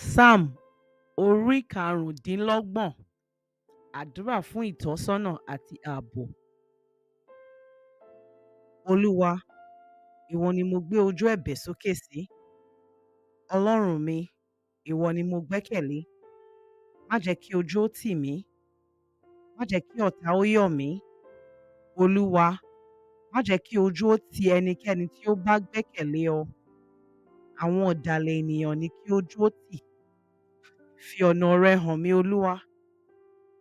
Sáàmù orí 25. Àdúrà fún ìtọ́sọ́nà àti ààbò. Olúwa, ìwọ ni mo gbé ojú ẹ̀bẹ̀ sókè sí. Ọlọ́run mi, ìwọ ni mo gbẹ́kẹ̀lé. Má jẹ́ kí ojú ó tì mí. Má jẹ́ kí ọ̀tá ó yọ̀ mí. Olúwa, má jẹ́ kí ojú ó ti ẹnikẹ́ni tí ó bá gbẹ́kẹ̀lé ọ. Àwọn ọ̀dàlẹ̀ ènìyàn ni kí ojú ó tì. Fi ọ̀nà rẹ hàn mí, Olúwa.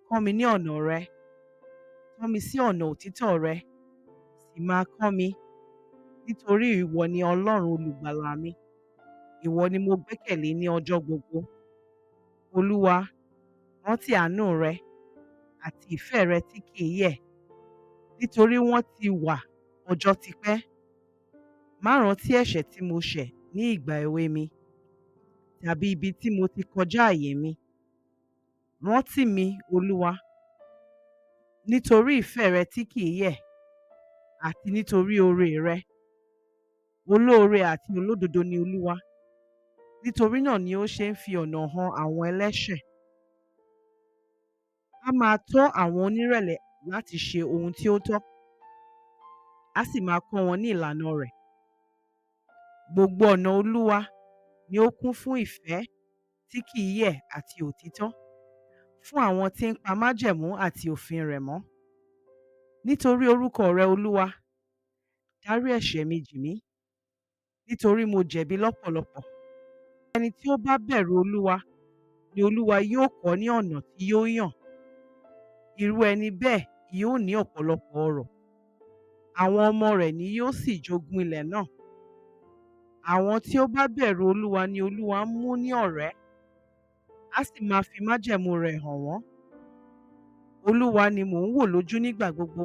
Kọ́ mi ní ọ̀nà rẹ. Tọ́ mi sí ọ̀nà òtítọ́ rẹ, sì máa kọ́ mi. Nítorí ìwọ ni Ọlọ́run olùgbàlà mi. Ìwọ ni mo gbẹ́kẹ̀lé ní ọjọ́ gbogbo. Olúwa, rántí àánú rẹ àti ìfẹ́ rẹ tí kì í yẹ̀, nítorí wọ́n ti wà ọjọ́ ti pẹ́. Má rántí ẹ̀ṣẹ̀ tí mo ṣẹ̀ ní ìgbà èwe mi, tàbí ibi tí mo ti kọjá àyè mi. Rántí mi, Olúwa, nítorí ìfẹ́ rẹ tí kì í yẹ̀, àti nítorí oore rẹ. Olóore àti olódodo ni Olúwa. Nítorí náà ni ó ṣe ń fi ọ̀nà hàn àwọn ẹlẹ́ṣẹ̀. Á máa tọ́ àwọn onírẹ̀lẹ̀ láti ṣe ohun tí ó tọ́, á sì máa kọ́ wọn ní ìlànà rẹ̀. Gbogbo ọ̀nà Olúwa ni ó kún fún ìfẹ́ tí kì í yẹ̀ àti òtítọ́, fún àwọn tí ń pa májẹ̀mú àti òfin rẹ̀ mọ́. Nítorí orúkọ rẹ, Olúwa, dárí ẹ̀ṣẹ̀ mi jì mí, nítorí mo jẹ̀bi lọ́pọ̀lọpọ̀. Ẹni tí ó bá bẹ̀rù Olúwa ni Olúwa yóò kọ́ ní ọ̀nà tí yóò yàn. Irú ẹni bẹ́ẹ̀ yóò ní ọ̀pọ̀lọpọ̀ ọrọ̀. Àwọn ọmọ rẹ̀ ni yóò sì jogún ilẹ̀ náà. Àwọn tí ó bá bẹ̀rù Olúwa ni Olúwa ń mú ní ọ̀rẹ́, á sì máa fi májẹ̀mú rẹ̀ hàn wọ́n. Olúwa ni mò ń wò lójú nígbà gbogbo,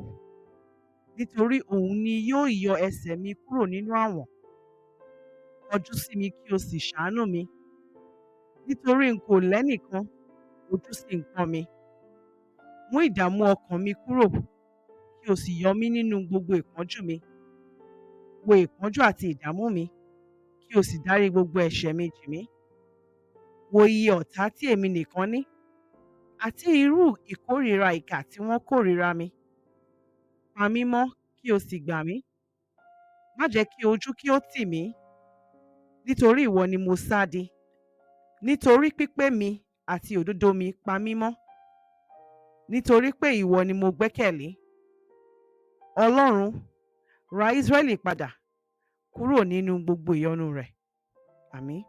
nítorí òun ni yóò yọ ẹsẹ̀ mi kúrò nínú àwọ̀n. Kọjú sí mi kí o sì ṣàánú mi, nítorí n kò lẹ́nìkan, ojú sì ń pọ́n mi. Mú ìdààmú ọkàn mi kúrò, kí o sì yọ mí nínú gbogbo ìpọ́njú mi. Wo ìpọ́njú àti ìdààmú mi, kí o sì dárí gbogbo ẹ̀ṣẹ̀ mi jì mí. Wo iye ọ̀tá tí èmi nìkan ní, àti irú ìkórìíra ìkà tí wọ́n kórìíra mi. Pa mí mọ́ kí o sì gbà mí. Má jẹ́ kí ojú kí ó tì mí, nítorí ìwọ ni mo sádi. Nítorí pípé mi àti òdodo mi, pa mí mọ́, nítorí pé ìwọ ni mo gbẹ́kẹ̀lé. Ọlọ́run, ra Ísírẹ́lì padà kúrò nínú gbogbo ìyọnu rẹ̀. Àmín.